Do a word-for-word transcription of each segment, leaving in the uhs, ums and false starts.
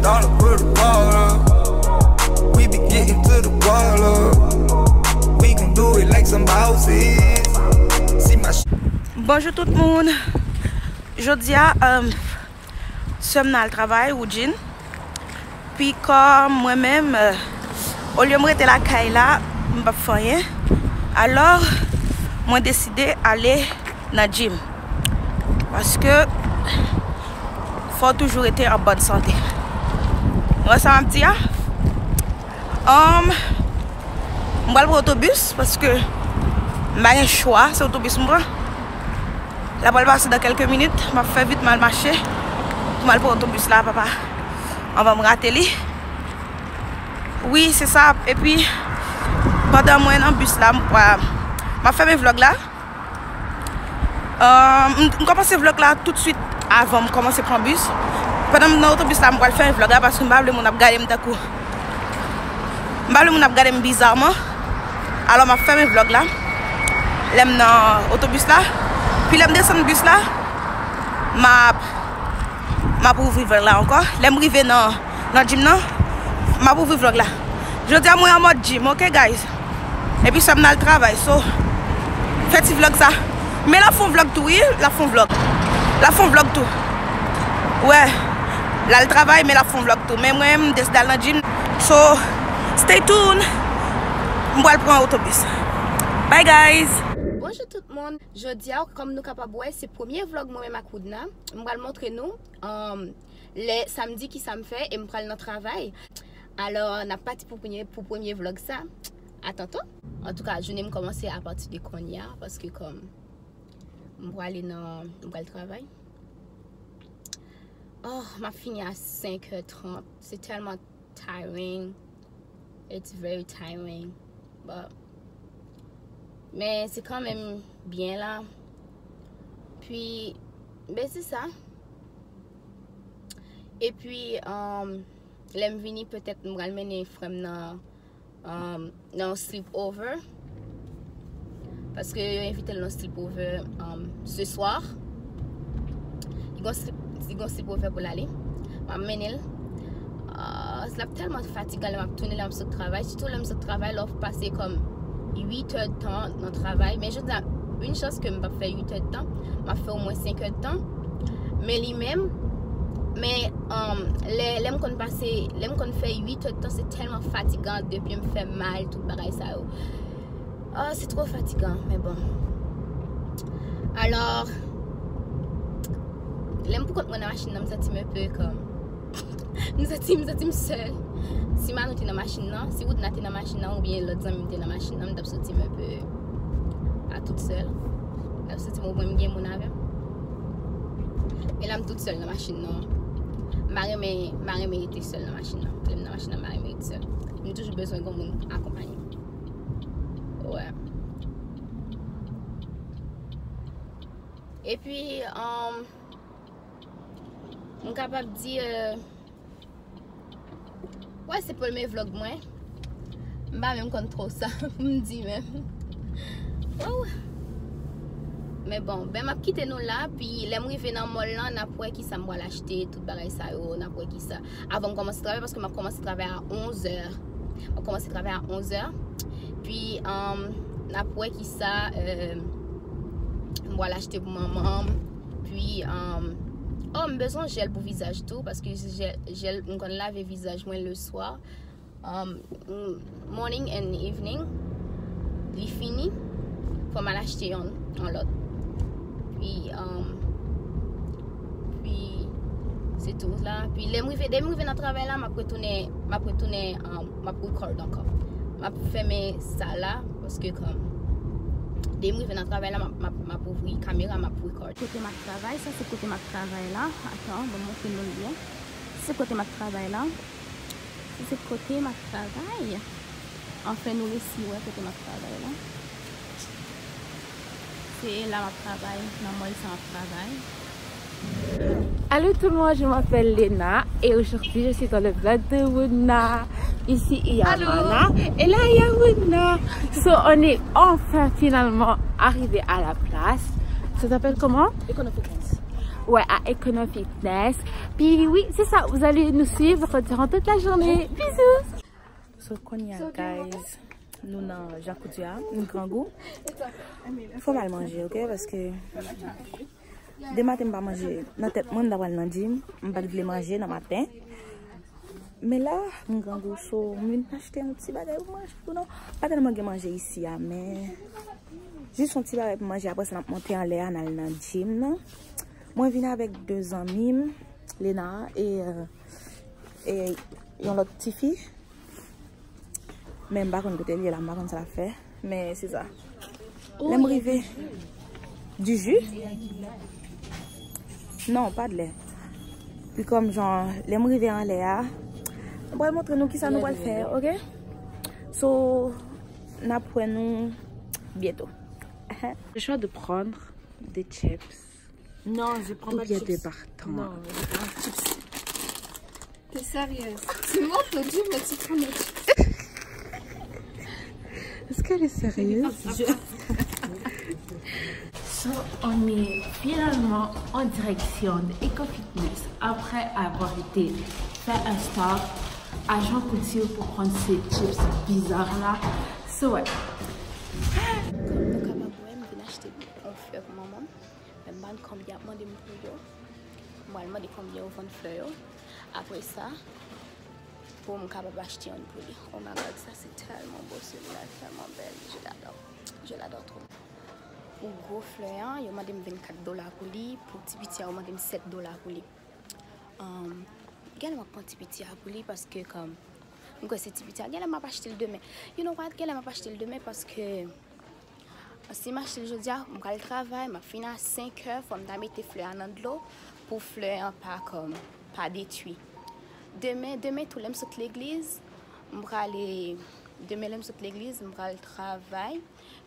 Dollar put the wall up. We be getting to the wall up. We gon' do it like some bosses. See my sh- Bonjou tout moun. Jodi a, um, sè m nan al travay, Woodjine. Pi kòm mwen menm, euh, olye m rete lakay la, m p ap fè anyen. Alò, mwen deside ale nan gym. Paske fò w toujou rete an bòn sante. Ou wè sa m ap di a? Um, m pral pran otobis paske m pa gen chwa, se otobis m pran. L ap pral pase nan kèlke minit, m ap fè vit m al mache pou m al pran otobis la, papa. Anvan m rate li. Wi, se sa. Epi, pandan mwen nan bis la, m, m ap fèmen vlòg la. Euh, m, m kòmanse vlòg la toutswit avan m kòmanse pran bis. Pandan m nan otobis la, m pral fèmen vlòg la paske m pa vle moun ap gade m tankou, m pa vle moun ap gade m bizarman. Alò, m ap fèmen vlòg la. Lè m nan otobis la, pi lè m desann bis la, m ap, m ap ouvri vlòg la ankò. Lè m rive nan, nan gym nan, m ap ouvri vlòg la. Jodi a, mwen an mòd gym, ok, guys? Epi sè m nan al travay, so, fè ti vlòg sa. Men l ap fè yon vlòg tou, wi, l ap fè yon vlòg. L ap fè yon vlòg tou. Wè, l al travay, men l ap fè yon vlòg tou. Men mwen, m deside al nan gym. So, stay tuned. M pral pran otobis. Bye, guys. Bonjou tout moun. Jodi a, kòm nou kapab wè, se premye vlòg mwen menm ak Woodna. M pral montre nou, um, lè samdi ki sa m fè e m pral nan travay. Alò, n ap pati pou premye, pou premye vlòg sa. A tanto. Antouka, jounen m kòmanse apati de kounye a, paske kòm m prale nan, m pral travay. Oh, m ap fini a senk è trant. Se tèlman tiring. It's very tiring. But, men se kanmenm byen la. Pi, ben se sa. Epi, um, lè m vini, petèt m pral mennen frè m nan, um, nan yon sleep over. Paske yo envite l nan sleep over, um, se swa. Li gon sleep, li gon sleep over pou l ale. M ap mennen l. Ah, l ap tèlman fatigan lè m ap tounen, lè m ap sot travay. Sitou lè m sot travay, lè w pase kòm uit è tan nan travay. Men jodi a, yon chans ke m p ap fè uit è tan. M ap fè omwen senk è tan. Men li menm, men, um, lè, lè m konn pase, lè m konn fè uit è tan, se tèlman fatigan, de pye m fè mal, tout bagay sa yo. Oh, se twò fatigan, men bon. Alò, lè m poukont mwen nan machin nan, m santi m enpe kòm, m santi, m santi m sèl. Si Manou te nan machin nan, si Woodna te nan machin nan, oubyen lòt zanmi m te nan machin nan, m t ap santi m enpe pa tout sèl. M t ap santi m omwen m gen moun avè m. Men la m tout sèl nan machin nan. M pa renmen, m pa renmen rete sèl nan machin nan. Lè m nan machin nan, m pa renmen rete sèl. M toujou bezwen gon moun akonpanye m. Wè. Epi, um, m kapab di, euh, wè, se premye vlòg mwen. M pa menm konn twò sa pou m di menm. Wow. Men bon, ben m ap kite nou la, pi lè m rive nan mall lan, n ap wè kisa m pral achte, tout bagay sa yo, n ap wè kisa. Avan m kòmanse travay, paske m ap kòmanse travay a onz è. M ap kòmanse travay a onz è. Pi, um, n ap wè kisa, euh, m pral achte pou manman m. Pi, um, oh, m bezwen jèl pou vizaj tou, paske jèl, jèl, m konn lave vizaj mwen le swa. Um, morning and evening, li fini, fò m al achte yon, yon lòt. Pi, um, pi, se tou la. Pi, lè m rive, depi m rive nan travay la, m ap retounen, m ap retounen, um, m ap record ankò. M ap fèmen sa la, paske kòm, depi m rive nan travay la, m ap, m ap, m ap ouvri kamera, m ap record. Kote m ap travay, sa se kote m ap travay la. Atan, ban m montre nou l byen. Se kote m ap travay la. Se kote m ap travay. Anfen, nou resi wè kote m ap travay la. Se la m ap travay, nan mall sa m ap travay. Allô tout le monde, je m'appelle Lena et aujourd'hui je suis dans le vlog de Woodna. Ici il y a Mana et là il y a Woodna. So on est enfin finalement arrivé à la place. Ça s'appelle comment? Econofricans. Ouais, à Econo Fitness. Puis oui, c'est ça, vous allez nous suivre durant toute la journée. Bisous. So, kounye a, guys, nou nan jacuzzi a, m grangou. Fò m al manje, ok? Paske demen maten m pa manje. Nan tèt mwen, m ta pral nan gym. M pa t vle manje nan maten. Men la, m grangou, so, m vin achte yon ti bagay pou manje tou non. Pa tèlman gen manje isi a, men jis yon ti bagay pou manje. Apre sa, n ap monte anlè a, n al nan gym nan. Mwen vin avèk de zanmi m, Lena e, euh, e yon lòt tifi. Men m pa konn kote l ye la, m pa konn sa l ap fè. Men se sa. Lè m rive, du jus? Non, pa dlè. Pi kòm jan, lè m rive anlè a, m pral montre nou kisa nou pral fè, ok? So, n ap wè nou byento. Le choix de prendre des chips. Non, je prends pas de chips. Ou bien des Bartons. Non, je prends chips. T'es sérieuse? Tu m'as entendu, mais tu prends des chips. Est-ce qu'elle est sérieuse? So, on est finalement en direction de Eco Fitness après avoir été faire un stop à Jean Coutu pour prendre ces chips bizarres là. So, ouais. Kòm nou kapab wè, m vin achte yon flè pou manman m. Men m pa konn konbyen y ap mande m pou yo. M pral mande konbyen yo vann flè yo. Apre sa, pou m kapab achte youn pou li. Oh my God, sa se tèlman bo, celui-là est tellement belle. Je l'adore. Je l'adore trop. Pou gwo flè an, yo mande m vennkat dola pou li. Pou ti piti a, yo mande m sèt dola pou li. Um, genlè m ap pran ti piti a pou li paske kòm m kwè se ti piti a. Genlè m ap achte l demen. You know what? Genlè m ap achte l demen paske si m achte l jodi a, m pral travay, m ap fin a senk è, fò m ta mete flè a nan dlo pou flè an pa kòm, pa detwi. Demen, demen tou lè m sot legliz, m prale, demen lè m sot legliz, m pral travay.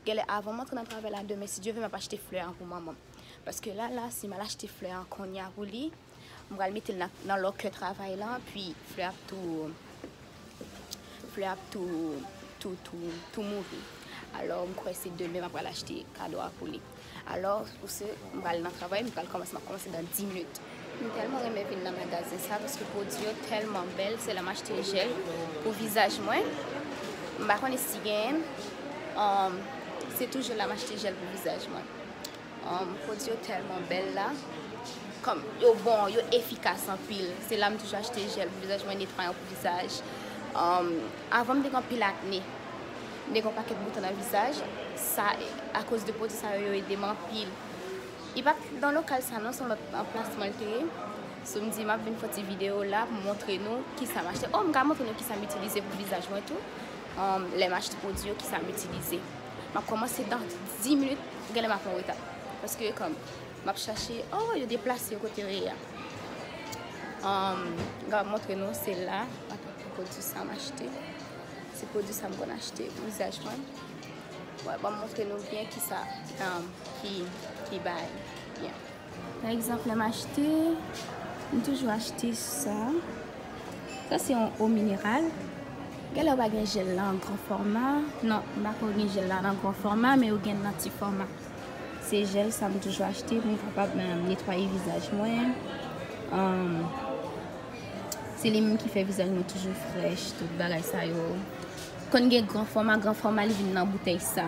Genlè avan m antre nan travay la demen, si Dye vle, m ap achte flè an pou manman m. Paske la, la, si m al achte flè an kounye a pou li, m pral mete l nan, nan lòkè travay la, pi flè ap tou, flè ap tou, tou, tou, tou mouri. Alò, m kwè se demen m ap pral achte kado a pou li. Alò, pou se, m pral nan travay, m pral kòmanse, m ap kòmanse dan dis minit. M tèlman renmen vin nan magazen sa, paske pwodui yo tèlman bèl, se la m achte jèl pou vizaj mwen. M pa konnen si genyen, um, se toujou la m achte jèl pou vizaj mwen. Um, pwodui yo tèlman bèl la. Kòm yo bon, yo efikas anpil. Se la m toujou achte jèl pou vizaj mwen, netwayan pou vizaj. Um, avan m te gen anpil akne. M te gen yon pakèt bouton nan vizaj. Sa, akoz de pwodui sa yo, yo ede m anpil. Li pa t nan lokal sa non, se yon lòt anplasman l te ye. So m di m ap vin fè ti videyo la pou m montre nou kisa m achte. Oh, m ka montre nou kisa m itilize pou vizaj mwen tou. Um, lè m achte pwodui yo, kisa m itilize. M ap kòmanse dan dis minit, genlè m ap an reta. Paske kòm m ap chache, oh, yo deplase yo kote yo ye a. Um, m ka montre nou, se la, atanke pwodui sa m achte. Se pwodui sa m konn achte pou vizaj mwen. Wè, ban m montre nou byen kisa, um, ki, ki bay byen. Pa egzanp, lè m achte, m toujou achte sa. Sa se yon eau minérale. Genlè yo pa gen jèl la an gran fòma. Non, m pa ko gen jèl la nan gran fòma, men yo gen nan ti fòma. Se jèl sa m toujou achte pou m kapab, um, netwaye vizaj mwen. Um, se li menm ki fè vizaj mwen toujou frèch, tout bagay sa yo. Konn gen gran fòma, gran fòma li vin nan boutèy sa.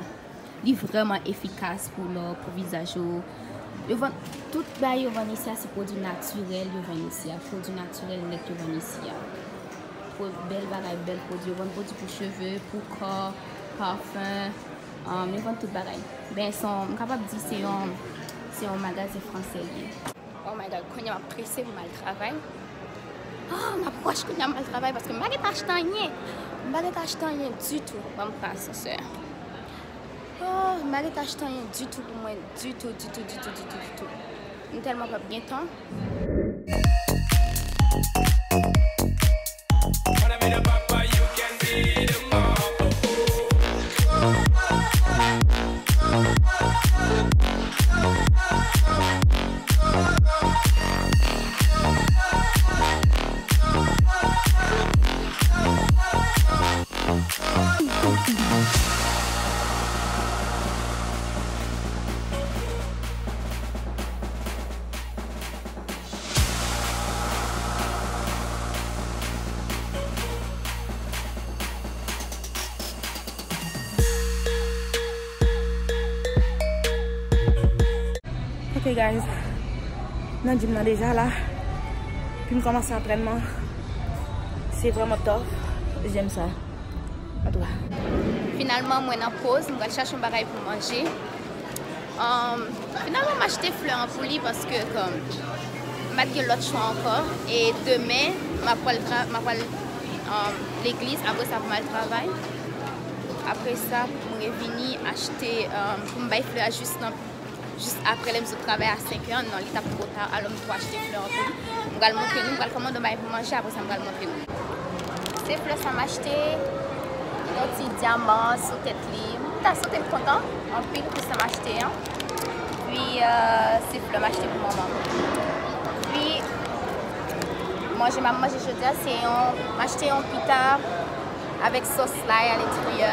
Li vrèman efikas pou lò, pou vizaj ou. Yo vann, tout bagay yo vann isi a, se pwodui natirèl yo vann isi a. Pwodui natirèl nèt yo vann isi a. Pwo-, bèl bagay, bèl pwodui. Yo vann pwodui pou cheve, pou kò, pafen. Um, yo vann tout bagay. Ben, se yon, m kapab di se yon, se yon magazen fransè li ye. Oh my God, kounye a m ap prese pou m al travay. Oh, m ap wach kounye a m al travay paske m pa gen tan achte anyen. M pa gen tan achte anyen ditou. Ban m pran asansè. Oh, m pa gen tan achte anyen ditou pou mwen. Ditou, ditou, ditou, ditou, ditou. M tèlman p ap gen tan. Hey guys, nan gym nan deja la. Pi m kòmanse antrènman. Se vrèman tough. J'aime ça. Antouka. Finalman, mwen nan poz, mwen pral chache yon bagay pou manje. Um, finalman, m achte flè an pou li paske kòm m pa t gen lòt chwa ankò. E demen, m ap pral tra- m ap pral um, legliz, apre sa pou m al travay. Apre sa, pou m revini achte um, pou m bay flè a jis nan jis apre lè m sot travay a senk è, non, li t ap twò ta, alò m tou achte flè an pou li. M pral montre nou, m pral kòmande yon bagay pou manje, apre sa m pral montre nou. Se flè sa m achte, yon ti dyaman sou tèt li. M ta santi m kontan anpil pou sa m achte an. Pi, euh, se flè m achte pou manman m. Pi, manje m ap manje jodi a, se yon, m achte yon pita avèk sòs lay a lenteryè.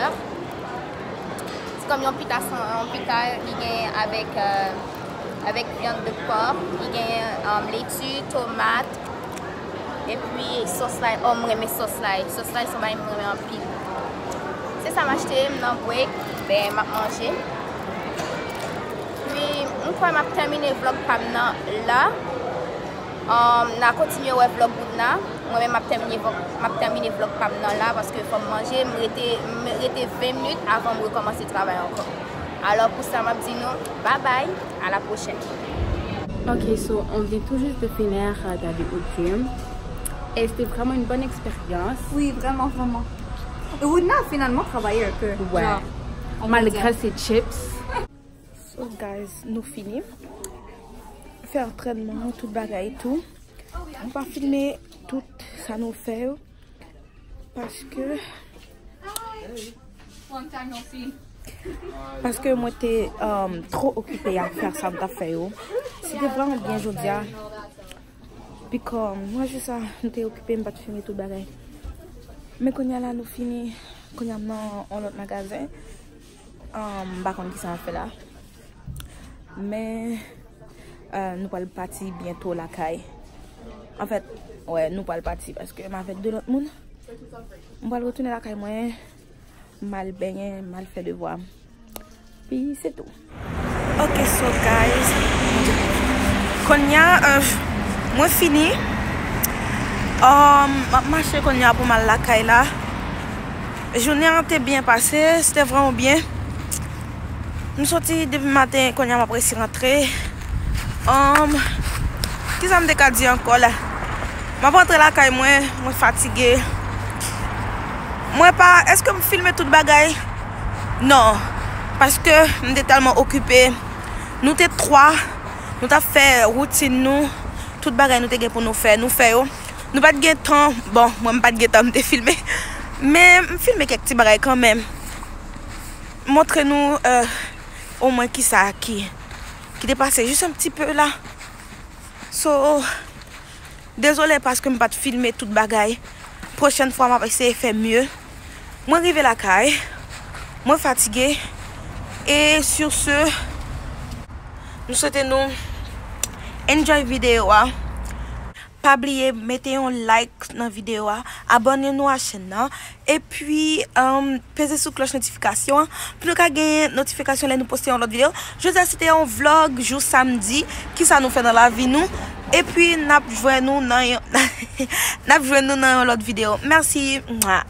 Se kòm yon pita san, yon pita li gen avèk, euh, avèk vyann de pò, li gen um, leti, tomat, epi sòs lay. Oh, m renmen sòs lay. Sòs lay se yon bagay m renmen anpil. Se sa m achte, m nan break, ben, m ap manje. Pi, m kwè m ap tèmine vlòg pa m nan la. Um, n a kontinye wè vlòg Goudna. Mwen menm, m ap tèmine vlòg, m ap tèmine vlòg pa m nan la, paske fò m manje, m rete, m rete ven minit avan m rekòmanse travay ankò. Alò, pou sa, m ap di nou, bye bye, à la prochaine. Ok, so, on vient tout juste de finir euh, d'aller au gym. Et c'était vraiment une bonne expérience. Oui, vraiment, vraiment. Et Woodna a finalement travaillé un peu. Ouais. Genre, on peut dire. Malgré ses chips. So guys, nou fini fè antrènman, tout bagay tou. Nou pa filme tout sa nou fè yo. Paske Long time no see. Paske mwen te um, tro okipe ak fè sa m t ap fè yo. Se te vrèman byen jodi a. Because mwen jis a, m te okipe, m pa t filme tout bagay. Men kounye a la nou fini, kounye a m nan yon lòt magazen. Um, m pa konn kisa m ap fè la. Men euh, nou pral pati byento lakay. Anfèt, wè, nou pral pati paske m avèk de lòt moun. M pral retounen lakay mwen, m al benyen, m al fè devwa m. Pi se tou. Ok, so guys, kounye a euh, mwen fini. Um, m ap mache kounye a pou m al lakay la. Jounen an te byen pase, se te vrèman byen. M soti depi maten, kounye a m ap resi rantre. Um, kisa m te ka di ankò la? M ap rantre lakay mwen, mwen fatige. Mwen pa, èske m filme tout bagay? Non, paske m te tèlman okipe. Nou te twa, nou t ap fè woutin nou, tout bagay nou te gen pou nou fè, nou fè yo. Nou pa t gen tan, bon, mwen m pa t gen tan m te filme. Men m filme kèk ti bagay kanmenm. Montre nou euh, omwen kisa ki, ki te pase jis yon ti pe la. So, dezole paske m pa t filme tout bagay. Pwochèn fwa, m ap eseye fè mye. Mwen rive lakay. Mwen fatige. E sur ce, m swete nou enjoy videyo a. Pa bliye mete yon like nan videyo a, abòne nou a chèn nan, epi um, peze sou klòch notifikasyon an pou nou ka genyen notifikasyon lè nou poste yon lòt videyo. Jodi a se te yon vlòg jou samdi, kisa nou fè nan lavi nou, epi n ap jwenn nou nan yon n ap jwenn nou nan yon lòt videyo. Mèsi. Mwa.